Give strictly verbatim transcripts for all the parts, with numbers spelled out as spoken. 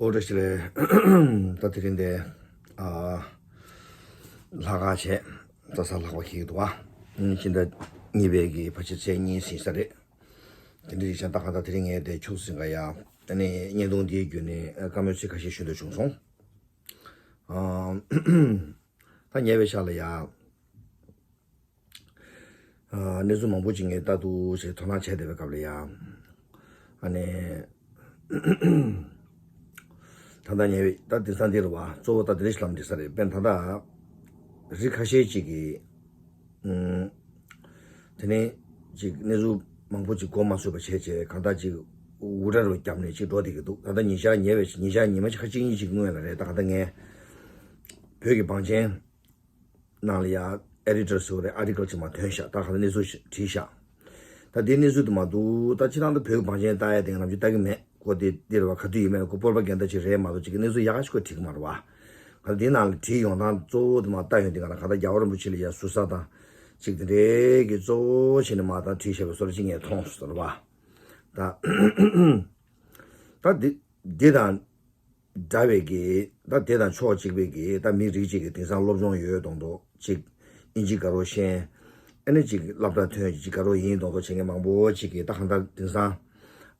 ཨོ་བཀྲ་ཤིས་བདེ་ལེགས། ད་དེ་རིང་འདི་ཨ་ལྷག་དཀར་བྱས། རྩྭ་ས་ལྷག་པ་འཁེལ་གྱི་འདུག་བ། ཨ་ནི་སྤྱི་ཟླ་གཉིས་པའི་གི་ཕལ་ཆེར་ཚེས་གཉིས་ཟིན་ས་རེད། དེ་འདྲ་ཞིག་བྱས་ད་གང་ལྟར་དེ་རིང་ངས་དེ་ཕྱོགས་ཟིན་ག་ཡ། ཨ་ནི་བརྙན་ཐུང་འདིའི་བརྒྱུད་ནས་ཨ་བཀའ་མོལ་ཚིག་ཁ་ཤས་ཞུ་འདོད་བྱུང་སོང་། ཨ་ད་ཉེ་བའི་ཆར་ལ་ཡ། ཨ་གནས་ཚུལ་མང་པོ་ཅིག་ངས་ལྟ་འདུག་ཅེས་དོ་སྣང་བྱས་བསྡད་པའི་སྐབས་ལ་ཡ། ཨ་ནི། ད་ལྟ་ཉེ་བའི་ད་དེང་སང་འདི་རེད་བ། གཙོ་བོ་ད་དེ་རེད་ཤག་ལབ་འདི་ས་རེད། དཔེར་ན་ད་ལྟ་རིགས་ཁ་ཤས་ཅིག་གིས། ཨུམ། དེ་ནས་ཅིག་གནས་ཚུལ་མང་པོ་ཅིག་གོ་མ་ཚོད་པ་བྱས་བྱས་གང་ལྟར་ཅིག་འུར་སྒྲ་རུ་བརྒྱབ་ནས་ཅིག་འགྲོ་བསྡད་ཀྱི་འདུག་ད་ལྟ་ཉིན་ཞག་ཉེ་བའི་ཉིན་ཞག་ཉི་མ་ཅིག་ཁ་ཅིག་གཉིས་ཅིག་སྔོན་ལ་རེད། ད་གང་ལྟར་ངས་བོད་ཀྱི་བང་ཆེན་ནང་ལ་ཡ་ཨེ་ཌི་ཊར་ཟེར་བ་རེད། ཨར་ཊི་ཀལ་ཅིག་མར་ཐོན་ཤག་ད་ག་ལ་གནས་ཚུལ་ཞིག་བྲིས་ཤག་ད་དེའི་གནས་ཚུལ་དུ་མ་འདུག་ད་སྤྱིར་བཏང་ད་བོད་ཀྱི་བང་ཆེན་ལྟ་ཡ་དེ་ང་ནམ་རྒྱུན་ལྟ་གི་མེད། ཁོ་དེ་འདི་རེད་བ། ག་དུས་ཡིན་མིན་ཁོ་པོར་པ་གན་ཌ་ཅིག་རེད་མ་གཏོགས་ཅིག་གི་གནས་ཚུལ་ཡག་ག་ཞིག་ཁོས་བྲིས་གི་མ་རེད་བ། ག་ལ་དེའི་ནང་ལ་བྲིས་ཡོང་སྟངས་གཙོ་བོ་དུ་མ་ལྟ་ཡོང་དུས་ག་ལ་ག་ད་རྒྱལ་བ་རིན་པོ་ཆེ་ལ་ཡ་ཟུར་ཟ་དང་ཅིག་དེ་འདྲའི་གི་གཙོ་བོ་བྱས་ནས་མར་ད་བྲིས་བཞག་པའི་བཟོ་འདྲ་ཅིག་ངས་མཐོང་སོང་རེད་བ། ད་ད་འདི་འདི་དང་འདྲ་བའི་གི་ད་དེ་དང་ཕྱོགས་གཅིག་པའི་གི་ད་མི་རིགས་གཅིག་གི་དེང་སང་སློབ་སྦྱོང་ཡོད་མདོག་མདོག་ཅིག་ཨིན་ཇི་དགའ་རབ་ཤེས། ཨ་ནི་ཅིག་སློབ་གྲྭ་ཐོན་ཅིག་དགའ་རབ་ཡིན་མདོག་མདོག་བྱེད་མཁན་མང་པོ་ཅིག་གི་ད་གང་ལྟར་དེང་སང་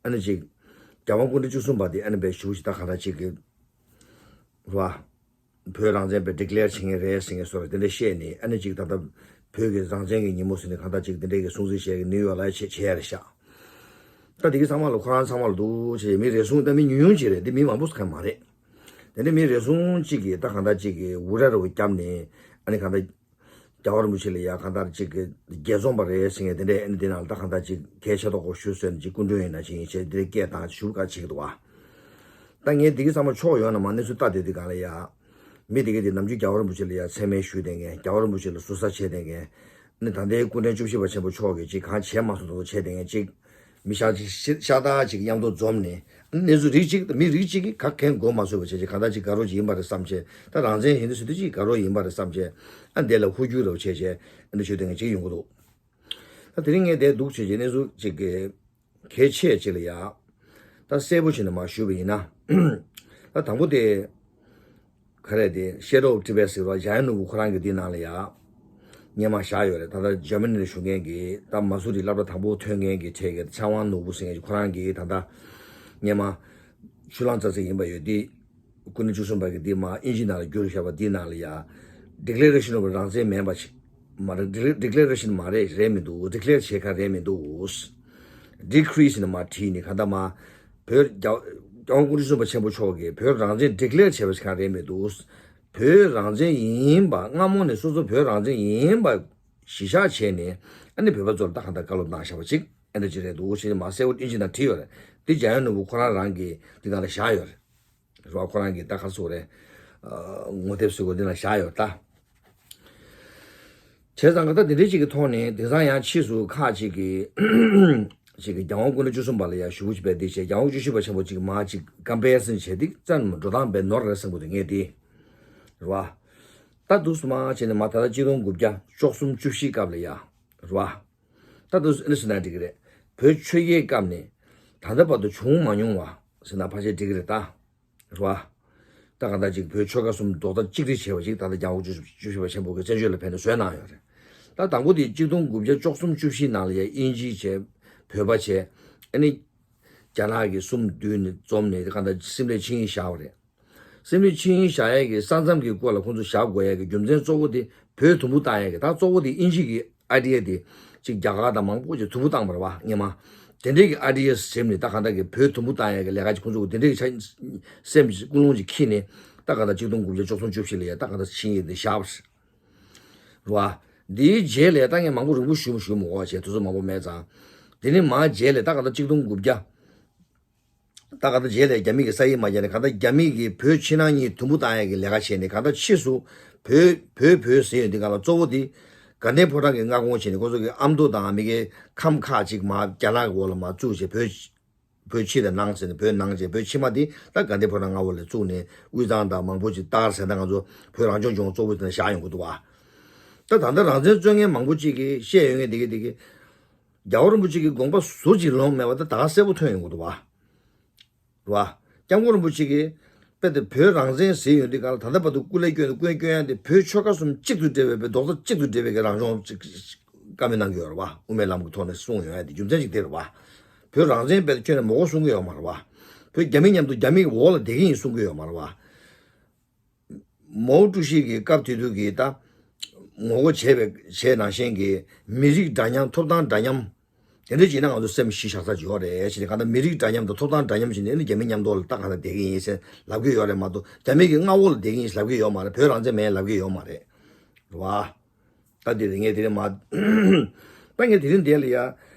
ཨ་ནི་ཅིག་རྒྱལ་དབང་སྐུ་ཕྲེང་བཅུ་གསུམ་པ་དེ་ཨ་ནི་བའི་ཞུ་ཞིག་ད་གང་ལྟར་ཅིག་གི་རེད་བ། བོད་རང་བཙན་པའི་ཌི་ཀི་ལེར་བྱེད་མཁན་རེད་ཟེར་མཁན་སོགས་དེ་འདྲ་བཤད་ནས་ཨ་ནི་ཅིག་ད་ལྟ་བོད་ཀྱི་རང་བཙན་གྱི་ཉིན་མོ་ཟེར་ནས་གང་ལྟར་ཅིག་དེ་འདྲའི་གི་སྲུང་བརྩི་བྱས་ཀྱི་ནིའུ་ཡོག་ལ་བྱེད་བྱས་ཡ་རེད་ཤག་ད་དེ་གི་ཚང་མ་ལ་ཁོ་རང་ཚང་མ་ལ་འདུག་བྱས་མི་རེ་ཟུང་ད་མི་ཉུང་ཉུང་ཅིག་རེད། འདི་མི་མང་པོ་ཟེར་མཁན་མ་རེད། དེ་འདྲ་མི་རེ་ཟུང་ཅིག་གིས་ད་གང་ལྟར་ཅིག་གི་འུར་སྒྲ་རུ་བརྒྱབ་ནས་ཨ་ནི་གང་ལྟར་རྒྱལ་བ་རིན་པོ་ཆེ་ལ་ཡ་གང་ལྟར་ཅིག་གི་རྒྱལ་བཙོང་པ་རེད་ཟེར་མཁན་དེ་འདྲས་ཨ་ནི་དེ་ནང་ལ་ད་གང་ལྟར་ཅིག་གལ་ཆེ་ཏོག་གོ་ཞུ་བཟོས་ནས་ཅིག་སྐུ་མགྲོན་ཡིན་ན་ཅིག་ཡིན་བྱས་དེ་འདྲའི་སྐད་བཏང་ཞུ་བཀའ་བྱེད་ཀྱི་འདུག་བ། ད་ངས་འདི་གི་ཚང་མ་ཕྱོགས་ཡོངས་ནས་མར་གནས་ཚུལ་ལྟ་བསྡད་དུས་སྒང་ལ་ཡ། མི་དེ་གས་དེ་ནམ་རྒྱུན་རྒྱལ་བ་རིན་པོ་ཆེ་ལ་ཡ་མཚན་སྨད་ཞུས་བསྡད་མཁན། རྒྱལ་བ་རིན་པོ་ཆེ་ལ་ཟུར་ཟ་བྱས་བསྡད་མཁན། ཨ་ནི་ད་ལྟའི་སྐུ་ཕྲེང་བཅུ་བཞི་པ་ཆེན་པོ་མཆོག་གིས་ཅིག་གང་བྱས་མ་སོང་མདོག་མདོག་བྱས་བསྡད་མཁན་ཅིག་མི་ཤ་ཤ་སྟག་ཅིག་མཉམ་དུ་འཛོམས་ནས་གནས་ཚུལ་རིགས་གཅིག་མི་རིགས་གཅིག་གིས་ག་གེ་མགོ་མ་ཚོས་པ་བྱས་བྱས་གང་ལྟར་ཅིག་དགའ་རབ་ཅིག་ཡིན་པ་རེད་བསམ་བྱས། ད་རང་བཙན་ཡིན་དུས་ཟེར་དུས་ཅིག་དགའ་རབ་ཡིན་པ་རེད་བསམ་བྱས། ཨ་འདི་ལ་ཧུར་བརྒྱུད་རབ་བྱས་བྱས་ཨ་འདི་ཞུ་བསྡད་མཁན་ཅིག་ཡོང་གི་འདུག་ད་དེ་རིང་ངས་འདིར་འདུག་བྱས་བྱས་གནས་ཚུལ་ཅིག་གི་གལ་ཆེ་ཅིག་ལ་ཡ། ད་གསལ་པོ་བྱས་ནས་མར་ཞུས་པ་ཡིན་ན། ད་དང་པོ་དེ། ག་རེ་དེ་Shadow of Tibet ཟེར་བ་འཇམ་དབྱངས་ནོར་བུ་ཁོ་རང་གི་འདི་ནང་ལ་ཡ། སྔོན་མ་བཞག་ཡོད་རེད། ད་ལྟ་འཇར་མ་ནི་ལ་བཞུགས་མཁན་གྱི་ད་མ་སུ་རི་སློབ་གྲྭ་དང་པོ་ཐོན་མཁན་གྱི་གྲས་ཀྱི་ཚེ་དབང་ནོར་བུ་ཟེར་མཁན་ཁོ་རང་གིས་ད་ལྟ་སྔོན་མ་ཆུ་གླང་རྩ་ཚིག་ཡིན་པ་ཡོད་དེ། སྐུ་ཕྲེང་བཅུ་གསུམ་པ་གི་འདི་མར་ཨིན་ཇི་ནང་ལ་བསྒྱུར་བཞག་པ་འདི་ནང་ལ་ཡ། Declaration of རང་བཙན་མིན་པ་ཞིག་མ་རེད། Declaration མ་རེད། རེད་མི་འདུག Declare བྱེད་མཁན་རེད་མི་འདུག Decree ཟེར་ནས་མར་བྲིས་ནས་གང་ལྟར་མར་བོད་རྒྱལ་རྒྱལ་དབང་སྐུ་ཕྲེང་བཅུ་གསུམ་པ་ཆེན་པོ་མཆོག་གིས་བོད་རང་བཙན་Declare བྱས་པ་ཞིག་གང་རེད་མི་འདུག་བོད་རང་བཙན་ཡིན་པ་སྔ་མོ་ནས་སོ་སོ་བོད་རང་བཙན་ཡིན་པ་གཞི་བཞག་བྱས་ནས་ཨ་ནི་བོད་པ་ཚོར་ད་གང་ལྟར་བཀའ་སློབ་གནང་བཞག་པ་ཅིག་ཨ་འདྲ་ཅིག་རེད་འདུག་ཞེས་མར་གསལ་པོ་ཨིན་ཇི་ནང་བྲིས་ཡོད་རེད། འདི་འཇམ་དབྱངས་ནོར་བུ་ཁོ་རང་རང་གིས་འདི་ནང་ལ་བཞག་ཡོད་རེད། རེད་བ། ཁོ་རང་གིས་ད་ག་རེ་ཟེར་དགོས་རེད། ཨ་ངོ་དེབ་ཟེར་དགོས་འདི་ནང་བཞག་ཡོད་ད། བྱས་ཙང་ག་ད་འདི་འདྲའི་ཅིག་གི་ཐོག་ནས་དེང་སང་ཡང་ཕྱིས་སུ་ཁག་ཅིག་གིས་ཅིག་གི་རྒྱལ་དབང་སྐུ་ཕྲེང་བཅུ་གསུམ་པ་ལ་ཡང་ཞུ་སྐུལ་ཅིག་བྱས་ཏེ་བྱས། རྒྱལ་དབང་བཅུ་བཞི་པ་ཆེན་པོ་ཅིག་མར་ཅིག་ཀམ་པེ་རི་སན་བྱས་ཏེ་རྩ་ནས་འགྲོ་སྟངས་དཔེ་ནོར་རེད་བསམ་གི་འདུག་ངས་དེ། རེད་བ། ད་འདུག་སེ་མར་བྱས་ནས་མར་ད་ལྟ་གཅིག་སྟོང་དགུ་བརྒྱ་བཅུ་གསུམ་བཅུ་བཞི་སྐབས་ལ་ཡ། རེད་བ། ད་འདུག་སེ་ཨ་ནི་ཟེར་ན་འགྲིག་གི་རེད། བོད་ཆོས་རྒྱལ་སྐབས་ནས་ད་ལྟ་བར་དུ་བྱུང་མ་མྱོང་བ་ཟེར་ན་ཕལ་ཆེར་འགྲིག་གི་རེད་ད། རེད་བ། ད་གང་ལྟར་ཅིག་བོད་ཆོལ་ཁ་གསུམ་རྡོག་རྩ་གཅིག་སྒྲིལ་བྱས་པ་ཅིག་ད་ལྟ་རྒྱལ་དབང་བཅུ་བཞི་པ་ཆེན་པོ་གིས་བཙན་བྱོལ་ལ་ཕེབས་ནས་བཟོས་གནང་ཡོད་རེད། ད་དང་པོ་དེ་གཅིག་སྟོང་དགུ་བརྒྱ་བཅུ་གསུམ་བཅུ་བཞི་ནང་ལ་ཡ་དབྱིན་ཇི་བྱས། བོད་པ་བྱས། ཨ་ནི། རྒྱ་ནག་གིས་གསུམ་བསྡུས་ནས་འཛོམས་ནས་གང་ལྟར་སིམ་ལའི་ཆིངས་ཡིག་བཞག་པ་རེད། སིམ་ལའི་ཆིངས་ཡིག་བཞག་ཡས་ཀྱི་ས་མཚམས་ཀྱི་སྐོར་ལ་ཁོང་ཚོ་བཞག་དགོས་ཡས་ཀྱི་རྒྱུ་མཚན་གཙོ་བོ་དེ་བོད་དུམ་བུ་བཏང་ཡས་ཀྱི། ད་གཙོ་བོ་དེ་དབྱིན་ཇི་གི་ཨའི་ཌི་ཡ་དེ་ཅིག་རྒྱ་གར་དང་མང་པོ་ཅིག་དུམ་བུ་བཏང་བ་རེད་བ་སྔོན་མ། དེ་འདྲའི་གི་ཨའི་ཌི་ཡ་ཟིན་ནས་ད་གང་ལྟར་གྱི་བོད་དུམ་བུ་བཏང་ཡས་ཀྱི་ལས་ཀ་ཅིག་ཁོང་ཚོ་གི་དེ་འདྲའི་གི་ཆ་སེམས་ཀུན་སློང་ཅིག་འཁྱེར་ནས་ད་གང་ལྟར་གཅིག་སྟོང་དགུ་བརྒྱ་བཅུ་གསུམ་བཅུ་བཞི་ལ་ཡ་ད་གང་ལྟར་ཆིངས་ཡིག་དེ་བཞག་པ་རེད་བ། འདིའི་རྗེས་ལ་ད་ངས་མང་པོ་རིང་པོ་ཞུ་མི་ཞུ་མི་དགོས་པ་བྱས། དུས་ཚོད་མང་པོ་མེད་ཙང་། དེ་ནས་མར་རྗེས་ལ་ད་གང་ལྟར་གཅིག་སྟོང་དགུ་བརྒྱ། ད་གང་ལྟར་རྗེས་ལ་རྒྱ་མི་གིས་ས་ཡིག་མ་བརྒྱབ་ནས་གང་ལྟར་རྒྱ་མི་གིས་བོད་ཕྱི་ནང་གཉིས་དུམ་བུ་བཏང་ཡས་ཀྱི་ལས་ཀ་བྱས་ནས་གང་ལྟར་ཕྱིས་སུ་བོད་བོད་བོད་ཟེར་ཡོང་དུས་སྒང་ལ་གཙོ་བོ་དེ་དགའ་ལྡན་ཕོ་བྲང་གིས་མངའ་ཁོངས་བྱས་ནས་ཁོ་ཚོ་གི་ཨ་མདོ་དང་མི་གི་ཁམས་ཁག་ཅིག་མར་རྒྱ་ནག་གི་འོག་ལ་མར་བཙུགས་བྱས། བོད་བོད་ཕྱི་དང་ནང་ཟེར་ནས་བོད་ནང་བྱས། བོད་ཕྱི་མ་དེ་ད་དགའ་ལྡན་ཕོ་བྲང་མངའ་འོག་ལ་བཙུགས་ནས་དབུས་གཙང་དང་མང་པོ་ཅིག་ལྟར་ཟེར་ན་ང་ཚོ་བོད་རང་སྐྱོང་ལྗོངས་གཙོ་བོ་དེ་ནས་བཞག་ཡོང་གི་འདུག་བ། ད་ད་ལྟ་རང་བཙན་རྩོད་མཁན་མང་པོ་ཅིག་གིས་བཤད་ཡོང་མཁན་དེ་གི་དེ་གི་རྒྱལ་བ་རིན་པོ་ཆེ་གི་དགོངས་པ་ཟུར་ཅིག་ལོངས་མེད་པ་ད་ད་ག་གསལ་པོ་ཐོན་ཡོང་གི་འདུག་བ། རེད་བ། སྐྱབས་མགོན་རིན་པོ་ཆེ་གིས་ དཔེ་དེ་བོད་རང་བཙན་ཟེར་ཡོང་དུས་ག་ལ། ད་ལྟ་བར་དུ་སྐུ་ལས་བསྐྱོན་ཏེ་སྐུ་ལས་བསྐྱོན་ཡ་དེ་བོད་ཆོལ་ཁ་གསུམ་གཅིག་ཏུ་འབྲེལ་བའི་རྡོག་རྩ་གཅིག་ཏུ་འབྲེལ་བའི་གི་རང་སྐྱོང་ཅིག་བཀའ་མོལ་གནང་གི་ཡོད་རེད་བ། དབུ་མའི་ལམ་གྱི་ཐོག་ནས་གསུངས་ཡོང་ཡ་དེ་རྒྱུ་མཚན་ཅིག་དེ་རེད་བ། བོད་རང་བཙན་དཔེ་དེ་ཁྱོན་ནས་མི་དགོས་གསུང་གི་ཡོད་མ་རེད་བ། བོད་རྒྱ་མི་མཉམ་དུ་རྒྱ་མིའི་འོག་ལ་བསྡད་ཀྱི་ཡིན་གསུང་གི་ཡོད་མ་རེད་བ། མའོ་ཀྲུའུ་ཞི་གི་སྐབས་དེ་དུས་ཀྱི་ད་ངོ་རྒོལ་བྱས་པའི་བྱས་ནང་བཞིན་གྱི་མི་རིགས་འདྲ་མཉམ་ཐོབ་ཐང་འདྲ་མཉམ་དེ་འདྲ་བྱས་ན་ང་ཚོ་སེམས་གཞི་བཞག་ས་ཅིག་ཡོད་རེད་ཞེས་ནས། གང་ལྟར་མི་རིགས་འདྲ་མཉམ་དང་ཐོབ་ཐང་འདྲ་མཉམ་བྱས་ནས་ཨ་ནི་རྒྱ་མི་མཉམ་དུ་ལ་ད་གང་ལྟར་བསྡད་ཀྱི་ཡིན་ཟེར་ལབ་ཀྱི་ཡོད་རེད་མ་གཏོགས། རྒྱ་མི་གི་མངའ་འོག་ལ་བསྡད་ཀྱི་ཡིན་ཟེར་ལབ་ཀྱི་ཡོད་མ་རེད། བོད་རང་བཙན་མེད་ལབ་ཀྱི་ཡོད་མ་རེད། རེད་བ། ད་དེ་རེད། ངས་དེ་རིང་མ་ད་ངས་དེ་རིང་འདིར་ལ་ཡ་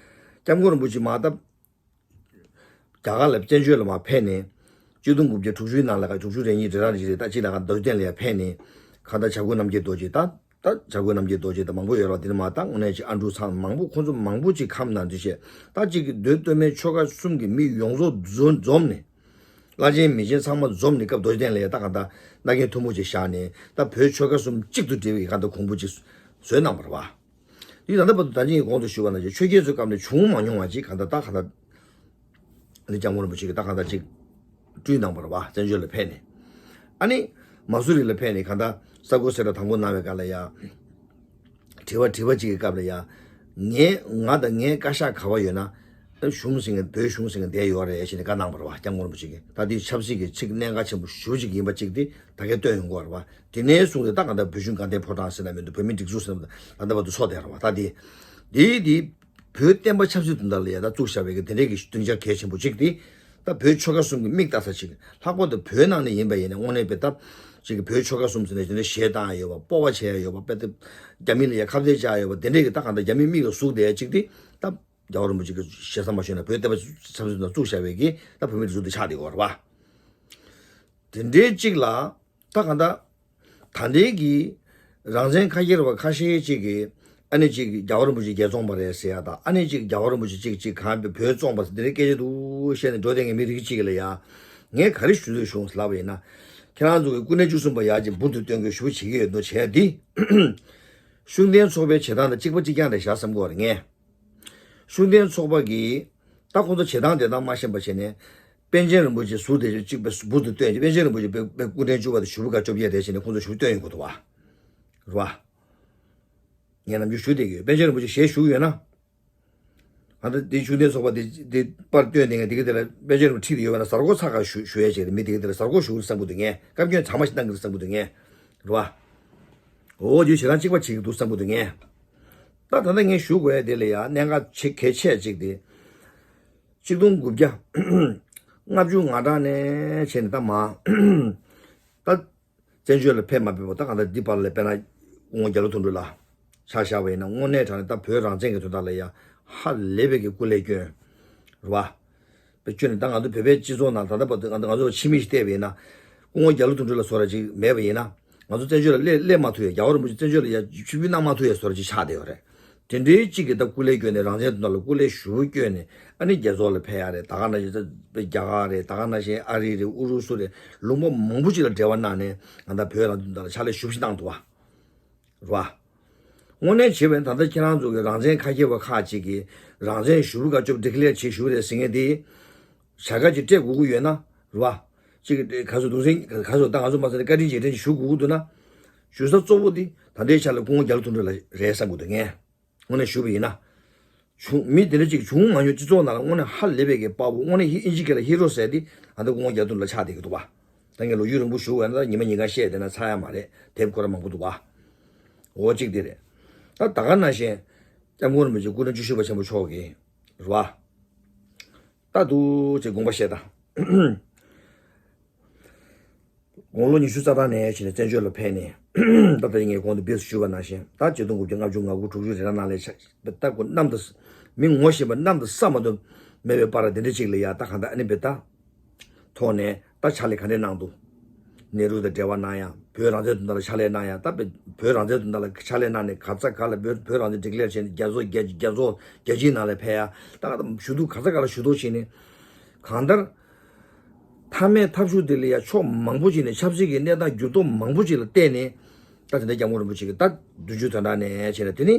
སྐྱབས་མགོན་རིན་པོ་ཆེ་མ་ད་རྒྱ་གར་ལ་བཙན་བྱོལ་ལ་མར་ཕེབས་ནས། ཆིག་སྟོང་དགུ་བརྒྱ་དྲུག་ཅུའི་ནང་ལ་ག་དྲུག་ཅུ་རེ་གཉིས་རེ་རེ་རེ་རེ་ད་ཅི་ལ་ག་རྡོ་རྗེ་གདན་ལ་ཡར་ཕེབས་ནས། གང་ལྟར་བྱ་རྒོད་རྣམ་རྒྱལ་རྡོ་རྗེ་ད་ད་བྱ་རྒོད་རྣམ་རྒྱལ་རྡོ་རྗེ་ད་མང་པོ་ཡོད་ར། དེ་ནི་མ་ད་དངོས་གནས་ཀྱི་ཨ་འབྲུག་ཚང་མང་པོ་ཁོང་ཚོ་མང་པོ་ཅིག་ཁམས་ནང་འདུས་བྱས། ད་ཅིག་གི་མདོ་སྟོད་སྨད་ཆོལ་ཁ་གསུམ་གྱི་མི་ཡོངས་རྫོགས་འཛོམས་འཛོམས་ནས། བླ་ཆེན་མི་ཆེན་ཚང་མ་འཛོམས་ནས་སྐབས་རྡོ་རྗེ་གདན་ལ་ཡར་ད་གང་ལྟར་རྣ་རྒྱན་མཐུ་མོ་ཅིག་བཞག་ནས། ད་བོད་ཆོལ་ཁ་གསུམ་གཅིག་ཏུ་སྒྲིལ་བའི་གང་ལྟར་གོང་བུ་ཅིག་བཟོས་གནང་བ་རེད་བ། དེ་ད་ལྟ་བར་དུ་ད་ཅི་ངས་གོང་དུ་ཞུས་པ་ནང་བཞིན་ཆོས་རྒྱལ་ཚོའི་སྐབས་ནས་བྱུང་མ་མྱོང་བ་ཅིག་གང་ལྟར་ད་གང་ལྟར་ཨ་ནི་སྐྱབས་མགོན་རིན་པོ་ཆེ་གིས་ད་གང་ལྟར་ཅིག་བསྐྲུན་གནང་བ་རེད་བ། བཙན་བྱོལ་ལ་ཕེབས་ནས། ཨ་ནི་མ་སུ་རི་ལ་ཕེབས་ནས་གང་ལྟར་ས་གོ་སེ་ར་དང་པོ་གནང་བའི་སྐབས་ལ་ཡ། དྲི་བ་དྲི་བ་གཅིག་གི་སྐབས་ལ་ཡ། ངས་ང་དང་ངའི་བཀའ་ཤག་ག་བ་ཡོད་ན། གཞུང་ཟིན་གི་བོད་གཞུང་ཟིན་གི་བསྡད་ཡོད་རེད་ཞེས་ནས་བཀའ་གནང་བ་རེད་བ། སྐྱབས་མགོན་རིན་པོ་ཆེ་གིས། ད་དེ་ཆབ་སྲིད་ཀྱི་ཚིག་གནད་འགག་ཆེན་པོ་ཞེ་པོ་ཅིག་ཡིན་པ་གཅིག་དེ་ད་གས་སྟོན་ཡོང་གི་ཡོད་རེད་བ། དེ་ནས་བཟུང་སྟེ་ད་གང་ལྟར་བོད་གཞུང་དགའ་ལྡན་ཕོ་བྲང་ཟེར་ན་མི་འདུག་བོད་མིའི་སྒྲིག་འཛུགས་ཟེར་ན་མི་འདུག་ད་ལྟ་བར་དུ་འཚོ་བསྡད་རེད་བ། ད་དེ་དེ་དེ་བོད་བསྟན་པ་ཆབ་སྲིད་དོན་དག་ལ་ཡ་ད་བཙུགས་བཞག་པའི་གི་དེ་འདྲའི་གི་སྡིངས་ཆ་གལ་ཆེན་པོ་གཅིག་དེ། ད་བོད་ཆོལ་ཁ་གསུམ་གྱི་མིག་ལྟ་ས་ཅིག་ལྷག་པར་དུ་བོད་ནང་ནས་ཡིན་པ་ཡིན་ན་དངོས་གནས་དཔེ་ད་ཅིག་གི་བོད་ཆོལ་ཁ་གསུམ་ཟེར་ནས་དེ་འདྲ་ཞེ་སྡང་ཡོད་པ། སྤོབས་པ་བྱེད་ཡ་ཡོད་པ། དཔེ་ད་རྒྱ་མི་ལ་ཡ་ཁ་གཏད་བཅག་ཡ་ཡོད་པ། དེ་འདྲའི་གི་ད་གང་ལྟར་རྒྱ་མིའི་མིག་ལ་ཟུག་བསྡད་ཡ་གཅིག་དེ། ད་རྒྱལ་བ་རིན་པོ་ཆེ་གི་ཞེ་ས་མ་ཞུས་ན་བོད་བསྟན་པ་ཆབ་སྲིད་དོན་དག་བཙུགས་བཞག་པའི་གི་ད་བོད་མིའི་སྒྲིག་འཛུགས་དེ་ཆགས་བསྡད་ཡོད་རེད་བ། དེ་འདྲའི་གཅིག་ལ་ད་གང་ལྟར། ད་ལྟའི་གི་རང་བཙན་ཁ་འཁྱེར་བ་ཁ་ཤས་ཅིག་གིས་ཨ་ནི་ཅིག་རྒྱལ་བ་རིན་པོ་ཆེ་རྒྱལ་བཙོང་པ་རེད་ཟེར་ཡ་དང་། ཨ་ནི་ཅིག་རྒྱལ་བ་རིན་པོ་ཆེ་ཅིག་ཅིག་གང་བོད་བཙོང་པ་ཟེར་འདི་འདྲའི་སྐད་ཆ་འདུག་བཤད་ནས་འགྲོ་བསྡད་མཁན་མི་རིགས་གཅིག་ལ་ཡ། ངས་ག་རེ་ཞུ་འདོད་བྱུང་ལབ་པ་ཡིན་ན། ཁྱེད་རང་ཚོ་གི་སྐུ་ཕྲེང་བཅུ་གསུམ་པ་ཡར་ཅིག་འབུར་དུ་བཏོན་དགོས་ཞུ་བ་བྱེད་ཀྱི་ཡོད་འདུག་བྱས་ཏེ། ཤུགས་ལྡན་ཚོགས་པའི་བྱེད་སྟངས་དང་གཅིག་པ་གཅིག་རྐྱང་རེད་བཞག་བསམ་གྱི་ཡོད་རེད་ངས། ཤུགས་ལྡན་ཚོགས་པ་གིས་ད་ཁོང་ཚོ་བྱེད་སྟངས་དེ་དག་མ་ཤེས་པ་བྱས་ནས། པཎ་ཆེན་རིན་པོ་ཆེ་ཟུར་དེ་གཅིག་པའི་འབུར་དུ་བཏོན་ཅིག་པཎ་ཆེན་རིན་པོ་ཆེ་དཔེ་དཔེ་སྐུ་ཕྲེང་བཅུ་པ་དང་ཞེ་པོ་ཀ་བཅོ་བརྒྱད་རེད་ཟེར་ནས་ཁོང་ཚོ་ཞུ་བཏོན་ཡོང་གི་འདུག་བ། རེད་བ། ངས་ནམ་རྒྱུན་ཞུ་བསྡད་ཀྱི་ཡོད། པཎ་ཆེན་རིན་པོ་ཆེ་ཞལ་བཞུགས་ཡོད་ན། ང་ད་འདི་ཤུགས་ལྡན་ཚོགས་པ་འདི་འདི་པར་བཏོན་བསྡད་མཁན་འདི་ག་དེ་ལ་པཎ་ཆེན་རིན་པོ་ཆེ་ཁྲིད་དེ་ཡོད་པ་ན་གཟའ་སྐོར་ཚ་ཁ་ཞུ་ཞུ་ཡས་བྱས་ཏེ་མི་འདི་ག་དེ་ལ་གཟའ་སྐོར་ཞུ་གི་བསམ་གི་འདུག་ངས། བཀའ་བཀྱོན་ཚང་མ་ཞིག་གནང་གི་རེད་བསམ་གི་འདུག་ངས། རེད་བ། འོ་རྒྱུ་ཞེ་དྲག་གཅིག་པ་བྱེད་ཀྱི་འདུག་བསམ་གི་འདུག་ངས། ད་ད་ལྟ་ངས་ཞུ་དགོས་ཡ་དེ་ལ་ཡ་གནད་འགག་ཆེ་གལ་ཆེ་གཅིག་དེ། ཆིག་སྟོང་དགུ་བརྒྱ་ལྔ་བཅུ་ང་གྲངས་ནས་བྱས་ནས་ད་མ། ད་བཙན་བྱོལ་ལ་ཕེབས་མ་ཕེབས་པ་ད་གང་ལྟར་འདི་བར་ལ་དཔེར་ན་སྐུ་ངོ་རྒྱ་ལོ་དོན་གྲུབ་ལགས་ཆ་བཞག་པ་ཡིན་ན་དངོས་གནས་དྲང་གནས་ད་བོད་རང་བཙན་གྱི་དོན་དག་ལ་ཡ་ཧ་ལས་པའི་གི་སྐུ་ལས་བསྐྱོན། རེད་བ། བེད་སྤྱོད་ནས་ད་ང་ཚོ་བོད་པའི་སྤྱི་ཚོགས་ནང་ད་ལྟ་བར་དུ་ང་ཚོ་ང་ཚོ་ཕྱི་མིག་ཅིག་བལྟས་པ་ཡིན་ན། སྐུ་ངོ་རྒྱ་ལོ་དོན་གྲུབ་ལགས་བཟོ་འདྲ་ཅིག་མེད་པ་ཡིན་ན། ང་ཚོ་བཙན་བྱོལ་ལ་སླེབས་སླེབས་མ་ཐུབ་ཡ། རྒྱལ་བ་རིན་པོ་ཆེ་བཙན་བྱོལ་ལ་ཡ་ཕྱིར་འབུད་གནང་མ་ཐུབ་ཡ་བཟོ་འདྲ་ཅིག་ཆགས་བསྡད་ཡོད་རེད། དེ་འདྲའི་གཅིག་གིས་ད་སྐུ་ལས་བསྐྱོན་ནས་རང་བཙན་དོན་དག་ལ་སྐུ་ལས་ཞུ་བསྐྱོན་ནས་ཨ་ནི་རྒྱ་མཚོ་ལ་ཕེབས་ཡ་རེད། ད་ག་ནང་བཞིན་ད་རྒྱ་གར་རེད། ད་ག་ནང་བཞིན་ཨ་རི་རེད། ཨུ་རུ་སུ་རེད། ལུང་པ་མང་པོ་ཅིག་ལ་འབྲེལ་བ་གནང་ནས་ང་ད་བོད་རང་བཙན་དོན་དག་ལ་ཕྱག་ལས་ཞུ་བཞིན་གནང་འདུག་བ། རེད་བ། དངོས་གནས་བྱས་པ་ཡིན་ན་ད་ལྟ་ཁྱེད་རང་ཚོ་གི་རང་བཙན་ཁ་འཁྱེར་བ་ཁག་ཅིག་གིས་རང་བཙན་ཞུ་བ་བཀའ་ཅོབ་ཌི་ཀི་ལེར་བྱེད་ཞུ་རེད་ཟེར་མཁན་དེ། བྱ་དགའ་ཅིག་སྤྲད་དགོས་ཀྱི་ཡོད་ན། རེད་བ། ཅིག་ག་ཚོད་གདུང་སེམས་ག་ཚོད་ད་ང་ཚོ་མ་ཟེར་ན་བཀའ་དྲིན་རྗེས་དྲན་ཞུ་དགོས་ཀྱི་འདུག་ན། ཞུ་ས་གཙོ་བོ་དེ་ད་ལྟའི་ཆ་ལ་སྐུ་ངོ་རྒྱ་ལོ་དོན་གྲུབ་ལགས་རེད་བསམ་གྱི་འདུག་ངས། དངོས་གནས་ཞུ་བ་ཡིན་ན། བྱུང་མི་དེ་འདྲ་ཅིག་བྱུང་མ་མྱོང་། སྤྱི་ཚོགས་ནང་ལ་དངོས་གནས་ཧ་ལས་པའི་གི་དཔའ་བོ། དངོས་གནས་ཧི་ཨིན་ཇི་སྐད་ལ་ཧི་རོ་ཟེར་དེ་ང་ཚོ་སྐུ་ངོ་རྒྱ་ལོ་དོན་གྲུབ་ལགས་ཆགས་བསྡད་ཀྱི་འདུག་བ། ད་ངས་ལོ་རྒྱུས་རིང་པོ་ཞུ་བ་ཡིན་ན་ད་ཉི་མ་ཉིན་གང་བཤད་བསྡད་ན་ཚར་ཡ་མ་རེད། དེབ་ཁོ་རང་མང་པོ་འདུག་བ། འོ་གཅིག་དེ་རེད། ད་ད་ག་ནང་བཞིན་སྐྱབས་མགོན་རིན་པོ་ཆེ་སྐུ་ཕྲེང་བཅུ་བཞི་པ་ཆེན་པོ་མཆོག་གིས་རེད་བ། ད་དུ་ཅིག་དགོངས་པ་བཞེས་དང་། དགུང་ལོ་ཉི་ཤུ་རྩ་གྲངས་ནས་བྱས་ནས་བཙན་བྱོལ་ལ་ཕེབས་ནས། ད་ལྟ་ངས་གོང་དུ་སྦས་སུ་ཞུས་པ་ནང་བཞིན་ད་ཆིག་སྟོང་དགུ་བརྒྱ་ལྔ་བཅུ་ང་དགུ་དྲུག་ཅུ་རེ་རེ་ནང་ལ་ཆ་ད་གོ་གནམ་དུ་མི་ངོ་ཤེས་པ་གནམ་དུ་ས་མ་གཏོགས་མེད་པའི་པར་དེ་འདྲ་ཅིག་ལ་ཡ་ད་གང་ལྟར་ཨ་ནི་བེ་ད་ཐོག་ནས་ད་ཕྱག་ལས་ག་འདྲས་གནང་འདུག་ནེ་རུ་དང་འབྲེལ་བ་གནང་ཡ། བོད་རང་བཙན་དོན་དག་ལ་ཕྱག་ལས་གནང་ཡ། ད་བོད་རང་བཙན་དོན་དག་ལ་ཕྱག་ལས་གནང་ནས་ག་ས་ག་ལ་བོད་བོད་རང་བཙན་ཌི་ཀི་ལེར་བྱས་ནས་རྒྱ་མཚོ་རྒྱ་རྒྱ་མཚོ་རྒྱལ་སྤྱིའི་ནང་ལ་ཕེབས་ཡ། ད་ག་ཞུ་གཏུག་ག་ས་ག་ལ་ཞུ་གཏུག་བྱས་ནས་གང་ལྟར། མཐའ་མའི་ཐབས་ཤུགས་དེ་ལ་ཡ་ཕྱོགས་མང་པོ་ཅིག་ནས་ཆབ་སྲིད་ཀྱི་གནས་སྟངས་འགྱུར་ལྡོག་མང་པོ་ཅིག་ལ་བལྟས་ནས། ད་དེ་འདྲ་སྐྱབས་མགོན་རིན་པོ་ཆེ་གིས་ད་བདུན་ཅུ་དོན་གྲངས་ནས་བྱས་ན་དེ་ནི་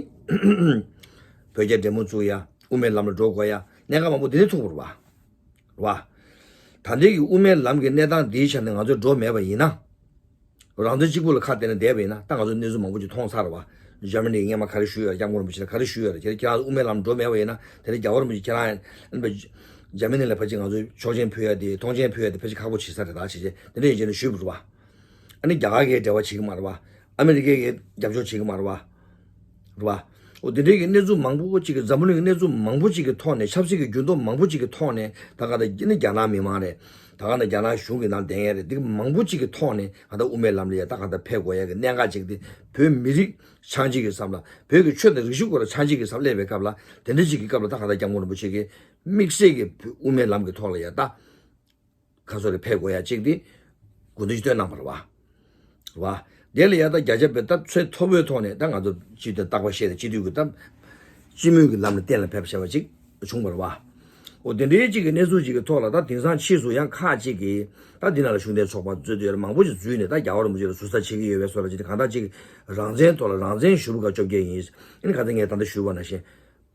བོད་རྒྱ་འབྲེལ་མོལ་བཙུགས་ཡ། དབུ་མའི་ལམ་ལ་འགྲོ་དགོས་ཡ། གནད་འགག་མང་པོ་དེ་ནས་ཐུག་པ་རེད་བ། རེད་བ། ད་ ད་ལྟའི་གི་དབུ་མའི་ལམ་གྱི་གནས་སྟངས་འདིའི་ཆ་ནས་ང་ཚོ་འགྲོ་མེད་པ་ཡིན་ན། རང་བཙན་གཅིག་པུ་ལ་ཁ་གཏད་ནས་བསྡད་པ་ཡིན་ན། ད་ང་ཚོ་གནས་ཚུལ་མང་པོ་ཅིག་མཐོང་ཚར་བ། འཇར་མ་ནི་སྔོན་མ་ག་རེ་ཞུས་ཡོད་རེད། སྐྱབས་མགོན་རིན་པོ་ཆེ་ལ་ག་རེ་ཞུས་ཡོད་རེད། ཁྱེད་ཁྱེད་རང་ཚོ་དབུ་མའི་ལམ་འགྲོ་མེད་པ་ཡིན་ན། དེ་ནས་རྒྱལ་བ་རིན་པོ་ཆེ་ཁྱེད་རང་ཨ་ནི་འཇར་མ་ནི་ལ་ཕལ་ཆེར་ང་ཚོས་ཆོག་མཆན་ཕུལ་ཡ་དེ། མཐོང་མཆན་ཕུལ་ཡ་དེ་ཕལ་ཆེར་ཁག་པོ་བྱེད་ས་རེད། ད་བྱས་རྗེས་དེ་འདྲ་ཡིན་ཅེས་ནས་ཞུས་པ་རེད་བ། ཨ་ནི་རྒྱ་གར་གྱིས་འབྲེལ་བ་བྱེད་ཀྱི་མ་རེད་བ། ཨ་མི་རི་ཀས་རྒྱབ་སྐྱོར་བྱེད་ཀྱི་མ་རེད་བ། རེད་བ། འོ་དེ་འདྲའི་གི་གནས་ཚུལ་མང་པོ་ཅིག་གི། འཛམ་བུ་གླིང་གི་གནས་ཚུལ་མང་པོ་ཅིག་གི་ཐོག་ནས། ཆབ་སྲིད་ཀྱི་འགྱུར་ལྡོག་མང་པོ་ཅིག་གི་ཐོག་ནས། ད་ག་ད་ནི་རྒྱ་ནག་མི་མང་རེད། ད་ག་ནི་རྒྱ་ནག་གཞུང་གི་ནང་བསྡད་མཁན་རེད། འདི་མང་པོ་ཅིག་གི་ཐོག་ནས་ད་ལྟ་དབུ་མའི་ལམ་ལ་ཡ་ད་ག་ད་ཕེབས་དགོས་ཡ་གི་གནད་འགག་ཅིག་དེ། བོད་མི་རིགས་ཆགས་འཇིག་གི་བསམ་བློ། བོད་ཀྱི་ཆོས་དང་རིག་གཞུང་སྐོར་ལ་ཆགས་འཇིག་གི་བསམ་བློ་སླེབས་པའི་སྐབས་ལ། དེ་འདྲ་ཅིག་གི་སྐབས་ལ་ད་ག་ད་སྐྱབས་མགོན་རིན་པོ་ཆེ་གིས་དམིགས་བསལ་གྱི་བོད་དབུ་མའི་ལམ་གྱི་ཐོག་ལ་ཡ་ད། ཁ་སོ་རེ་ཕེབས་དགོས་ཡ་གཅིག་དེ་དགོས་འདུན་ཞིག་བཏོན་གནང་བ་རེད་བ། རེད་བ། དེ་ལ་ཡ་ད་བརྒྱ་ཆ་བརྒྱ་ད་ཚད་མཐོ་པོའི་ཐོག་ནས་ད་ང་ཚོ་སྤྱི་དོན་རྟག་པར་བཤད་དེ། སྤྱི་འཐུས་ཀྱི་ད་སྤྱི་མོས་ཀྱི་ལམ་ནས་གཏན་ལ་ཕེབས་བྱས་པ་ཅིག་བྱུང་བ་རེད་བ། འོ་དེ་འདྲའི་གཅིག་གི་གནས་ཚུལ་ཅིག་གི་ཐོག་ལ། ད་དེང་སང་ཕྱིས་སུ་ཡང་ཁག་ཅིག་གིས་ད་འདི་ནང་ལ་ཤུགས་ལྡན་ཚོགས་པ་གཙོས་དེ་མང་པོ་ཞིག་འཛུལ་ནས། ད་རྒྱལ་བ་རིན་པོ་ཆེ་ལ་ཟུར་ཟ་བྱེད་ཀྱི་ཡོད་པའི་བཟོ་འདྲ་ཅིག་དེ། གང་ལྟར་ཅིག་རང་བཙན་ཐོག་ལ་རང་བཙན་ཞུ་བ་ག་བཅོ་བརྒྱད་ཡིན། ཨ་ནི་ག་ཚོད་ངས་ད་ལྟ་ཞུས་པ་ནང་བཞིན།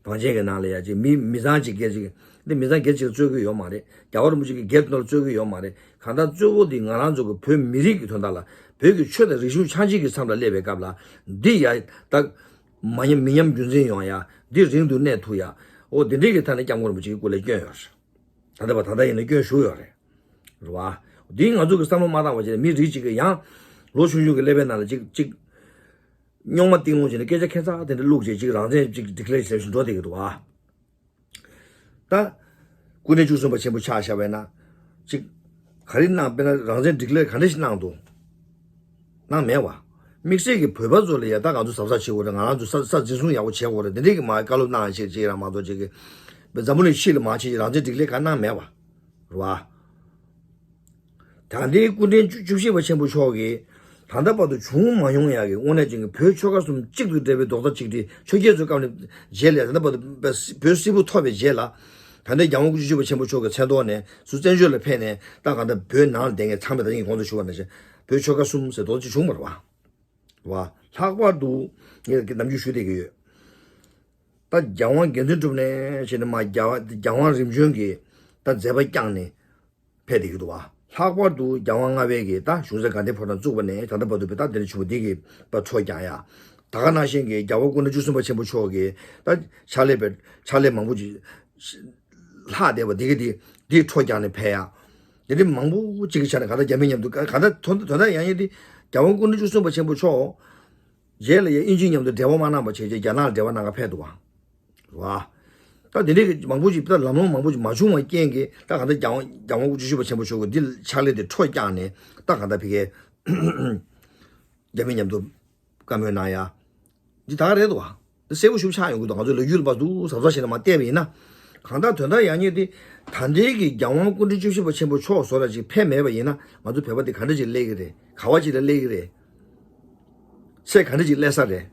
བང་ཆེན་གྱི་ནང་ལ་ཡ་ཅིག་མི་མི་ཚང་གཅིག་སྒེར་གཅིག་འདི་མི་ཚང་སྒེར་གཅིག་ལ་རྩོད་ཀྱི་ཡོད་མ་རེད། རྒྱལ་བ་རིན་པོ་ཆེ་གི་སྒེར་དུ་ནང་ལ་རྩོད་ཀྱི་ཡོད་མ་རེད། གང་ལྟར་གཙོ་བོ་འདི་ང་རང་ཚོ་གི་བོད་མི་རིགས་ཀྱི་དོན་དག་ལ། བོད་ཀྱི་ཆོས་དང་རིག་གཞུང་ཆགས་འཇིག་གི་མཚམས་ལ་སླེབས་པའི་སྐབས་ལ། འདི་ཡ་ད་མ་ཉམས་མི་ཉམས་རྒྱུན་འཛིན་ཡོང་ཡ། འདི་རིང་དུ་གནས་ཐུབ་ཡ། འོ་དེ་འདྲའི་གི་ཐད་ནས་སྐྱབས་མགོན་རིན་པོ་ཆེ་གི་སྐུ་ལས་བསྐྱོན་ཡོད་རེད། ད་ལྟ་བར་ད་ལྟ་ཡིན་ན་སྐྱོན་ཞུགས་ཡོད་རེད། རེད་བ། འདི་ང་ཚོ་གི་བསམ་བློ་མ་བཏང་བ་བྱས་ནས། མི་རིགས་གཅིག་གི་ཡང་ལོ་ཆུང་ཆུང་གི་ཀླད་པའི་ནང་ལ་ཅིག་ཅིག་རྙོག་མ་གཏིང་སློང་བྱས་ནས། སྐད་ཆ་ཁྱད་མཚར་དེ་འདྲ་བླུགས་བྱས། ཅིག་རང་བཙན་ཅིག་ཌི་ཀི་ལེར་བྱས་བཞིན་འགྲོ་བསྡད་ཀྱི་འདུག་བ། ད་སྐུ་ཕྲེང་བཅུ་གསུམ་པ་ཆེན་པོ་ཆ་བཞག་པ་ཡིན་ན། ཅིག་ག་རེ་གནང་། དཔེར་ན་རང་བཙན་ཌི་ཀི་ལེར་ག་འདྲ་ཞིག་གནང་འདུག་གནང་མེད་བ། དམིགས་བསལ་གྱི་བོད་པ་ཚོ་ལ་ཡ་ད་ང་ཚོ་གཟབ་གཟབ་བྱེད་དགོས་རེད། ང་རང་ཚོ་ས་ས་འཛིན་བཟུང་ཡག་པོ་བྱེད་དགོས་རེད། དེ་འདྲས་ཀྱི་མ་བཀའ་སློབ་གནང་ཞིག་ཅིག་རང་མ་གཏོགས་ཅིག་གི་འཛམ་བུ་གླིང་སྤྱི་ལ་མ་བྱེད་ཅིག་རང་བཙན་ཌི་ཀི་ལེར་ག་གནང་མེད་བ། རེད་བ། ད་ལྟའི་སྐུ་ཕྲེང་བཅུ་བཅུ་བཞི་པ་ཆེན་པོ་མཆོག་གིས་ད་ལྟ་བར་དུ་བྱུང་མ་མྱོང་ཡག་གི། དངོས་གནས་ཅན་གྱི་བོད་ཆོལ་ཁ་གསུམ་གཅིག་ཏུ་འདྲེས་པའི་རྡོག་རྩ་གཅིག་སྒྲིལ། ཆོས་རྒྱལ་ཚོའི་སྐབས་ནས་རྗེས་ལ། ད་ལྟ་བར་དུ་བོད་སིལ་བུ་ཐོབ་པའི་རྗེས་ལ། ད་ལྟའི་རྒྱལ་དབང་སྐུ་ཕྲེང་བཅུ་བཞི་པ་ཆེན་པོ་མཆོག་གི་མཚན་ཐོག་ནས་ཚུར་བཙན་བྱོལ་ལ་ཕེབས་ནས། ད་གང་ལྟར་བོད་ནང་ལ་བསྡད་མཁན་ཚང་མས། ད་ངས་གོང་དུ་ཞུས་པ་ནང་བཞིན་བོད་ཆོལ་ཁ་གསུམ་ཟེར་རྡོག་རྩ་གཅིག་བྱུང་བ་རེད་བ། རེད་བ། ལྷག་པར་དུ་ངས་ནམ་རྒྱུན་ཞུ་བསྡད་ཀྱི་ཡོད། ད་རྒྱལ་དབང་རྒྱལ་བཙུན་གྲུབ་ནས་བྱས་ནས་མར་རྒྱལ་བ་རྒྱལ་དབང་རིམ་བྱོན་གྱིས་ད་མཛད་པ་བསྐྱངས་ནས་ཕེབས་བསྡད་ཀྱི་འདུག་བ། ལྷག་པར་དུ་རྒྱལ་དབང་ལྔ་པའི་གིས་ད་གཞུང་སྲིད་དགའ་ལྡན་ཕོ་བྲང་བཙུགས་པ་ནས་ད་ལྟ་བར་དུ་བོད་ད་དེ་འདྲ་བྱུང་བ་འདི་གི་པ་ཁྲོ་རྒྱག་ཡ། ད་ག་ནང་བཞིན་གྱི་རྒྱལ་བ་སྐུ་ཕྲེང་བཅུ་གསུམ་པ་ཆེན་པོ་མཆོག་གིས་ད་ཕྱག་ལས་པའི་ཕྱག་ལས་མང་པོ་ཅིག་ལྷག་བསྡད་པ་འདི་གི་འདི་འདི་ཁྲོ་རྒྱག་ནས་ཕེབས་ཡ། འདི་འདྲ་མང་པོ་ཅིག་གི་ཆ་ནས་གང་ལྟར་རྒྱ་མི་མཉམ་དུ་གང་ལྟར་དོན་དོན་དག་ཡང་ཡིན་ཏེ། རྒྱལ་དབང་སྐུ་ཕྲེང་བཅུ་གསུམ་པ་ཆེན་པོ་མཆོག་རྗེས་ལ་ཡང་དབྱིན་ཇིའི་མཉམ་དུ་འབྲེལ་བ་མ་གནང་བ་བྱས་རྗེས་རྒྱ་ནག་ལ་འབྲེལ་བ་གནང་ག་ཕེབས་འདུག་བ། རེད་བ། ད་དེ་འདྲའི་གི་མང་པོ་ཞིག་ད་ལམ་ལྷོང་མང་པོ་ཞིག་མ་བྱུང་བའི་རྐྱེན་གྱིས། ད་གང་ལྟར་རྒྱལ་དབང་རྒྱལ་དབང་སྐུ་ཕྲེང་བཅུ་བཞི་པ་ཆེན་པོ་མཆོག་གི་འདི་ཕྱག་ལས་དེ་ཁྲོ་བཀྱག་ནས། ད་གང་ལྟར་ཕ་གིའི་རྒྱ་མི་མཉམ་དུ་བཀའ་མོལ་གནང་ཡ། འདི་ད་ག་རེད་འདུག་བ། འདི་གསལ་པོ་ཞིག་ཆགས་ཡོང་གི་འདུག་ང་ཚོའི་ལོ་རྒྱུས་ལ་བར་དུ་གཟབ་གཟབ་བྱས་ནས་མར་བལྟས་པ་ཡིན་ན། གང་ལྟར་དོན་དག་ཡང་སྙིང་འདི། ད་ལྟའི་གི་རྒྱལ་དབང་སྐུ་ཕྲེང་བཅུ་བཞི་པ་ཆེན་པོ་མཆོག་བཟོ་འདྲ་ཅིག་ཕེབས་མེད་པ་ཡིན་ན། ང་ཚོ་བོད་པ་འདི་ག་འདྲ་ཅིག་སླེབས་ཀྱི་རེད། ག་བ་ཅིག་ལ་སླེབས་ཀྱི་རེད། ཚད་ག་འདྲ་ཅིག་སླེབས་ས་རེད། རེད་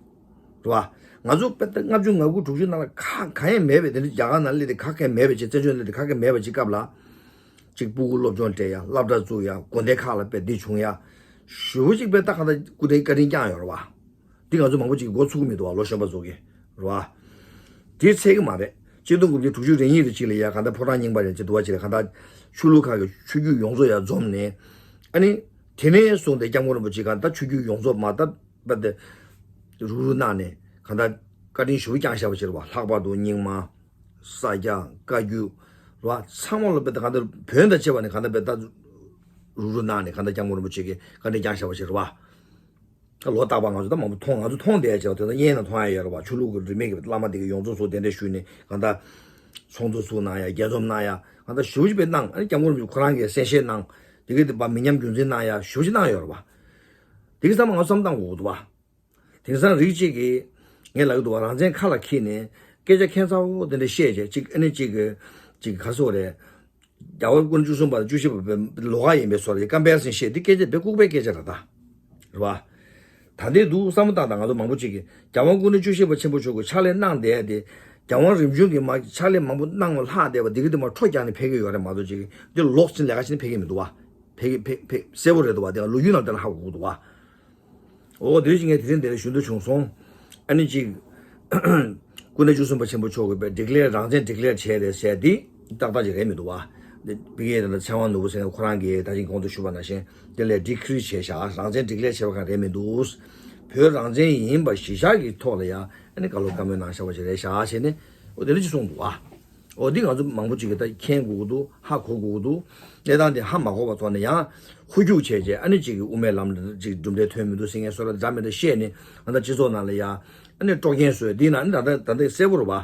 བ། ང་ཚོ་དཔེ་ལྔ་བཅུ་ང་དགུ་དྲུག་ཅུ་ནང་ལ་ག་གང་ཡང་མེད་པའི། དེ་འདྲ་རྒྱ་གར་ནང་སླེབས་ཏེ་ག་གང་མེད་པའི་ཅིག་བཙན་བྱོལ་སླེབས་ཏེ་ག་གང་མེད་པའི་ཅིག་སྐབས་ལ། ཅིག་སྤུ་གུ་སློབ་སྦྱོང་སྤྲད་ཡ། སློབ་གྲྭ་བཙུགས་ཡ། དགོན་སྡེ་ཁག་ལ་དཔེ་འདི་བྱུང་ཡ། ཞེ་པོ་ཅིག་དཔེ་ད་གང་ལྟར་སྐུ་ཕྲེང་བཀའ་དྲིན་བསྐྱངས་ཡོད་རེད་བ། འདི་ང་ཚོ་མང་པོ་ཅིག་གིས་མགོ་ཚོད་ཀྱི་མི་འདུག་བ། ལོ་གཞོན་པ་ཚོ་གིས། རེད་བ། དེ་ཚད་ཀྱི་མ་རེད། ཆིག་སྟོང་དགུ་བརྒྱ་དྲུག་ཅུ་རེ་གཉིས་རེ་གཅིག་ལ་ཡ་གང་ལྟར་ཕོ་བྲང་རྙིང་པ་རེད་ཅེས་འདུག་བ། ཅིག་ལ་གང་ལྟར་ཆོས་ལུགས་ཁག་གི་ཆོས་བརྒྱུད་ཡོངས་རྫོགས་ཡར་འཛོམས་ནས། ཨ་ནི། དེ་ནས་བཟུང་སྟེ་སྐྱབས་མགོན་རིན་པོ་ཆེ་གང་ལྟར་ཆོས་བརྒྱུད་ཡོངས་རྫོགས་མར་ད་དཔེ་དེ་རུག་རུག་གནང་ནས་གང་ལྟར་བཀའ་དྲིན་ཞེ་པོ་བསྐྱངས་བཞག་པ་ཅིག་རེད་བ། ལྷག་པར་དུ་རྙིང་མ། ས་སྐྱ། བཀའ་བརྒྱུད། རེད་བ། ཚང་མ་ལ་དཔེ་དེ་གང་ལྟར་བོན་དང་བཅས་པ་ནས་གང་ལྟར་དཔེ་ད་རུག་རུག་གནང་ནས་གང་ལྟར་སྐྱབས་མགོན་རིན་པོ་ཆེ་གིས་བཀའ་དྲིན་བསྐྱངས་བཞག་པ་ཅིག་རེད་བ། ད་ལོ་རྟག་པར་ང་ཚོ་ད་མང་པོ་མཐོང་། ང་ཚོ་མཐོང་བསྡད་ཡ་ཅིག་ལ། དེ་ཚོ་བརྙན་ནང་མཐོང་ཡ་ཡོད་རེད་བ། ཆོས་ལུགས་ཀྱི་རིས་མེད་ཀྱི་བླ་མ་དེ་གིས་ཡོངས་རྫོགས་སུ་གདན་འདྲེན་ཞུས་ནས་གང་ལྟར་ཚོགས་འདུ་ཚུགས་གནང་ཡ། རྒྱས་འཛོམས་གནང་ཡ། གང་ལྟར་ཞེ་པོ་ཅིག་དཔེ་གནང་། ཨ་ནི་སྐྱབས་མགོན་རིན་པོ་ཆེ་ཁོ་རང་གིས་གསན་བཞེས་གནང་། དེ་གི་དེ་བ་མི་ཉམས་རྒྱུན་འཛིན་གནང་ཡ་ཞེ་པོ་ཅིག་གནང་ཡོད་རེད་བ། དེ་གི་ཚང་མ་ང་ཚོ་བསམ་བཏང་དགོས་ཀྱི་འདུག་བ། དེང་སང་རིགས་གཅིག་གིས་ངས་ལབ་ཀྱི་འདུག་བ། རང་བཙན་ཁ་ལ་འཁྱེར་ནས་སྐད་ཆ་ཁྱད་མཚར་པོ་དེ་འདྲ་བཤད་བྱས། གཅིག་ཨ་ནི་གཅིག་གི་གཅིག་ག་རེ་ཟེར་དགོས་རེད། རྒྱལ་བ་སྐུ་ཕྲེང་བཅུ་གསུམ་པ་དང་བཅུ་བཞི་པ་བའི་ལོགས་ཀ་ཡིན་པའི་བཟོ་འདྲ་ཀམ་པེ་རི་སན་བཤད། འདི་སྐད་ཆ་དཔེ་ལྐུགས་པའི་སྐད་ཆ་རེད་ད། རེད་བ། ད་འདི་འདུག་བསམ་བློ་བཏང་དང་། ང་ཚོ་མང་པོ་ཅིག་གིས་རྒྱལ་དབང་སྐུ་ཕྲེང་བཅུ་བཞི་པ་ཆེན་པོ་མཆོག་གིས་ཕྱག་ལས་གནང་བསྡད་དེ། རྒྱལ་དབང་རིམ་བྱོན་གྱིས་མར་ཕྱག་ལས་མང་པོ་གནང་བ་ལྷག་བསྡད་པ་འདི་གི་དེ་མར་ཁྲོ་རྒྱག་ནས་ཕེབས་ཀྱི་ཡོད་རེད་མ་གཏོགས། ཅིག་འདི་ལོག་ཕྱིན་ལས་ཀ་བྱས་ནས་ཕེབས་ཀྱི་མི་འདུག་བ། ཕེབས་ཀྱི་ཕེབས་ཕེབས་གསལ་པོ་རེད་འདུག་བ། དེ་ལོ་རྒྱུས་ནང་དེ་ལ་ཧ་གོ་གི་འདུག་བ། འོ་དེ་བཞིན་ངས་དེ་རིང་འདིར་ཞུ་འདོད་བྱུང་སོང་། ཨ་ནི་གཅིག་སྐུ་ཕྲེང་བཅུ་གསུམ་པ་ཆེན་པོ་མཆོག་གིས་པའི་ཌི་ཀི་ལེར་རང་བཙན་ཌི་ཀི་ལེར་བྱས་རེད་ཟེར་འདི་ཏག་ཏག་ཅིག་རེད་མི་འདུག་བ། དེ་ཕ་གིའི་ད་ལྟ་ཚེ་དབང་ནོར་བུ་ཟེར་མཁན་ཁོ་རང་གིས་ད་ཅིག་གོང་དུ་ཞུས་པ་ནང་བཞིན་དེ་ལས་ཌི་ཀི་རི་བྱས་བཞག་རང་བཙན་ཌི་ཀི་ལེར་བྱས་པ་གང་རེད་མི་འདུག་བོད་རང་བཙན་ཡིན་པ་གཞི་བཞག་གི་ཐོག་ལ་ཡང་ཨ་ནི་བཀའ་སློབ་བཀའ་མོལ་གནང་བཞག་པ་ཞིག་རེད་བཞག་བྱས་ནས་འོ་དེ་འདྲ་ཅིག་གསུངས་འདུག་ཨ། འོ་འདི་ང་ཚོ་མང་པོ་ཅིག་གིས་ད་མཁྱེན་དགོས་ཀྱི་འདུག་ཧ་གོ་དགོས་ཀྱི་འདུག་གནས་སྟངས་དེ་ཧ་མ་གོ་བ་ཐོག་ནས་ཡང་ཧུ་ཁྱུག་བྱས་རྗེས་ཨ་ནི་ཅིག་གི་དབུ་མའི་ལམ་ཅིག་གྲུབ་འབྲས་ཐོན་མི་འདུག་ཟེར་མཁན་བཟོ་འདྲ་འདྲ་མི་འདྲ་བཤད་ནས་ང་ཚོ་སྤྱི་ཚོགས་ནང་ལ་ཡང་ཨ་ནི་དཀྲོག་རྐྱེན་བཟོས་འདི་ན་ཨ་ནི་ད་ལྟ་ད་ལྟ་གསལ་པོ་རེད་བ།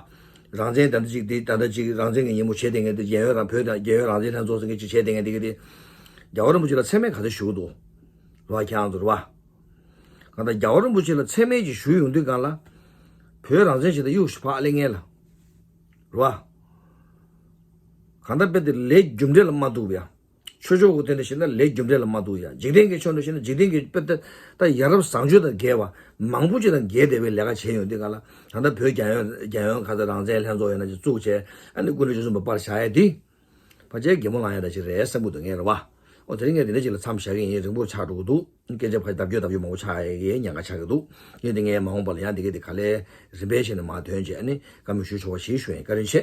རང་བཙན་ད་ལྟ་ཅིག་འདི་ད་ལྟ་ཅིག་རང་བཙན་གྱི་ཉིན་མོ་བྱེད་བསྡད་མཁན་དེ་རྒྱལ་ཡོངས་རང་བོད་དང་རྒྱལ་ཡོངས་རང་བཙན་ལྷན་ཚོགས་ཟེར་མཁན་ཅིག་བྱེད་བསྡད་མཁན་དེ་གི་དེ་རྒྱལ་བ་རིན་པོ་ཆེ་ལ་མཚན་སྨད་ག་ཚོད་ཞུ་གི་འདུག་རེད་བ། ཁྱེད་རང་ཚོ་རེད་བ། གང་ལྟར་རྒྱལ་བ་རིན་པོ་ཆེ་ལ་མཚན་སྨད་ཅིག་ཞུས་ཡོང་དུས་སྒང་ལ། བོད་རང་བཙན་ཞིག་དང་གཡུག་ཞིག་ཕར་ལེན་མཁན་ལ། རེད་བ། གང་ལྟར་དཔེ་དེ་ལས་རྒྱུ་འབྲས་ལ་མ་ཐུག་པ་ཡ། ཆོས་ཕྱོགས་ཀྱི་དོན་དུ་བཤད་ན་ལས་རྒྱུ་འབྲས་ལ་མ་ཐུག་ཡ། འཇིག་རྟེན་གྱི་ཕྱོགས་ནས་བཤད་ན་འཇིག་རྟེན་གྱི་དཔེ་ད་ད་ཡ་རབས་བཟང་སྤྱོད་དང་འགལ་བ། མང་པོ་ཅིག་དང་འགལ་བསྡད་པའི་ལས་ཀ་བྱས་ཡོང་དུས་སྒང་ལ། ད་ལྟ་བོད་རྒྱལ་ཡོངས་རྒྱལ་ཡོངས་ག་ཚོད་རང་བཙན་ལྷན་ཚོགས་ཡོད་ན་ཅིག་བཙུགས་བྱས་ཨ་ནི་སྐུ་ཕྲེང་བཅུ་གསུམ་པ་པར་བཞག་ཡ་དེ། ཕལ་ཆེར་གད་མོ་ལངས་ཡ་འདྲ་ཞིག་རེད་བསམ་གྱི་འདུག་ངས་རེད་བ། འོ་དེ་རིང་ངས་འདི་འདྲ་ཞིག་ལ་མཚམས་བཞག་གི་ཡིན། རིང་པོར་ཆགས་འགྲོ་གི་འདུག་སྐད་ཆ་ཕར་ལྡབ་ཀྱོག་ལྡབ་ཀྱོག་མང་པོ་ཆགས་ཡ་གི་ཉེན་ཁ་ཆགས་ཀྱི་འདུག་ཡིན་དེ་ངས་མ་འོངས་པ་ལ་ཡང་འདི་ག་དེ་ག་ལེར་རིམ་པས་བྱས་ནས་མར་ཐོན་བྱས་ཨ་ནི་བཀའ་མོལ་ཞུ་ཆོག་པ་ཞིག་ཞུ་ཡིན། བཀའ་དྲིན་ཆེ།